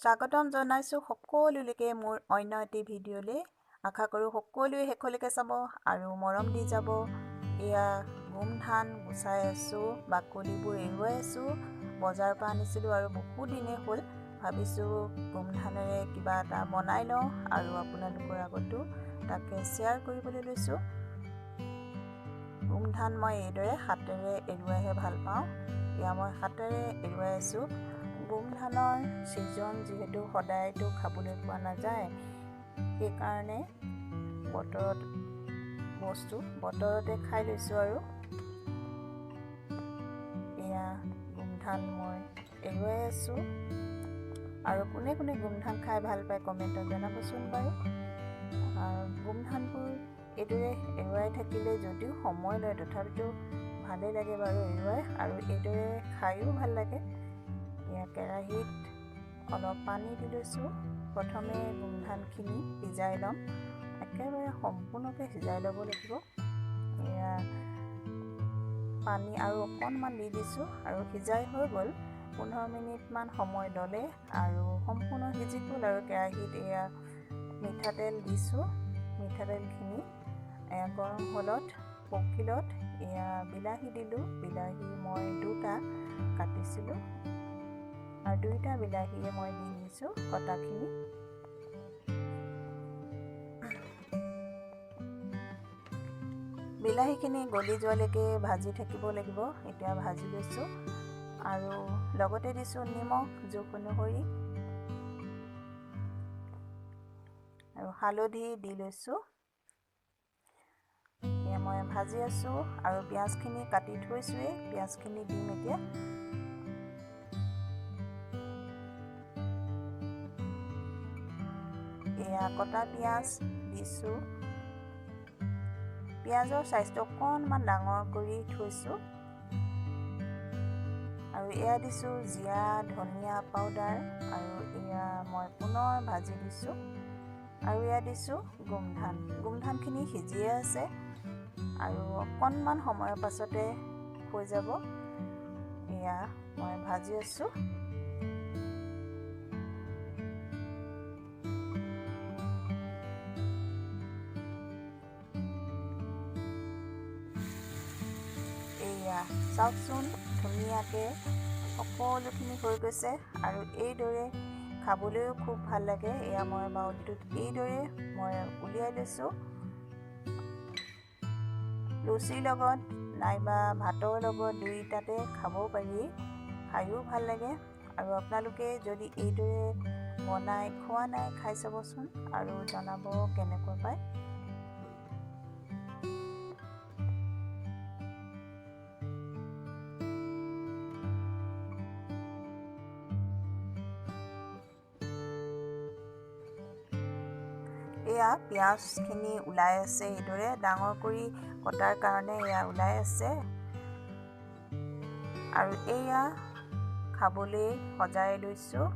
স্বাগতম জনাইছোঁ সকলোলৈকে মোৰ অন্য এটি ভিডিঅ'লৈ। আশা কৰোঁ সকলোৱে শেষলৈকে চাব আৰু মৰম দি যাব। এয়া গোমধান গুচাই আছোঁ, বাকলিবোৰ এৰুৱাই আছোঁ। বজাৰৰ পৰা আনিছিলোঁ আৰু বহু দিনেই হ'ল, ভাবিছোঁ গোমধানেৰে কিবা এটা বনাই লওঁ আৰু আপোনালোকৰ আগতো তাকে শ্বেয়াৰ কৰিবলৈ লৈছোঁ। গোমধান মই এইদৰে হাতেৰে এৰুৱাইহে ভাল পাওঁ। এয়া মই হাতেৰে এৰুৱাই আছোঁ। গোমধানৰ ছিজন যিহেতু সদায়তো খাবলৈ পোৱা নাযায়, সেইকাৰণে বতৰত বস্তু বতৰতে খাই লৈছোঁ। আৰু এয়া গোমধান মই এৰুৱাই আছোঁ। আৰু কোনে কোনে গোমধান খাই ভাল পায় কমেণ্টত জনাবচোন বাৰু। গোমধানবোৰ এইদৰে এৰুৱাই থাকিলে যদিও সময় লয়, তথাপিতো ভালেই লাগে বাৰু এৰুৱাই, আৰু এইদৰে খায়ো ভাল লাগে। এয়া কেৰাহীত অলপ পানী দি লৈছোঁ। প্ৰথমে গোমধানখিনি সিজাই ল'ম, একেবাৰে সম্পূৰ্ণকৈ সিজাই ল'ব লাগিব। এয়া পানী আৰু অকণমান দি দিছোঁ আৰু সিজাই হৈ গ'ল। 15 মিনিটমান সময় ল'লে আৰু সম্পূৰ্ণ সিজি গ'ল। আৰু কেৰাহীত এয়া মিঠাতেল দিছোঁ। মিঠাতেলখিনি এয়া গৰম হ'লত পকিলত এয়া বিলাহী দিলোঁ। বিলাহী মই দুটা কাটিছিলোঁ আৰু দুইটা বিলাহীয়ে মই দি দিছোঁ কটাখিনি। বিলাহীখিনি গলি যোৱালৈকে ভাজি থাকিব লাগিব। এতিয়া ভাজি লৈছোঁ আৰু লগতে দিছোঁ নিমখ জোখ অনুসৰি আৰু হালধি দি লৈছোঁ। এয়া মই ভাজি আছোঁ আৰু পিঁয়াজখিনি কাটি থৈছোঁৱেই, পিঁয়াজখিনি দিম এতিয়া। এয়া কটা পিঁয়াজ দিছোঁ। পিঁয়াজৰ চাইজটো অকণমান ডাঙৰ কৰি থৈছোঁ। আৰু এয়া দিছোঁ জিৰা ধনিয়া পাউডাৰ আৰু এয়া মই পুনৰ ভাজি দিছোঁ। আৰু এয়া দিছোঁ গোমধান। গোমধানখিনি সিজিয়ে আছে আৰু অকণমান সময়ৰ পাছতে হৈ যাব। এয়া মই ভাজি আছোঁ। এয়া চাওকচোন, ধুনীয়াকৈ সকলোখিনি হৈ গৈছে আৰু এইদৰে খাবলৈও খুব ভাল লাগে। এয়া মই বাউলটোত এইদৰে মই উলিয়াই লৈছোঁ। লুচিৰ লগত নাইবা ভাতৰ লগত দুইটাতে খাব পাৰি, খায়ো ভাল লাগে। আৰু আপোনালোকে যদি এইদৰে বনাই খোৱা নাই, খাই চাবচোন আৰু জনাব কেনেকুৱা পায়। এয়া পিঁয়াজখিনি ওলাই আছে, এইদৰে ডাঙৰ কৰি কটাৰ কাৰণে এয়া ওলাই আছে। আৰু এয়া খাবলৈ সজাই লৈছোঁ।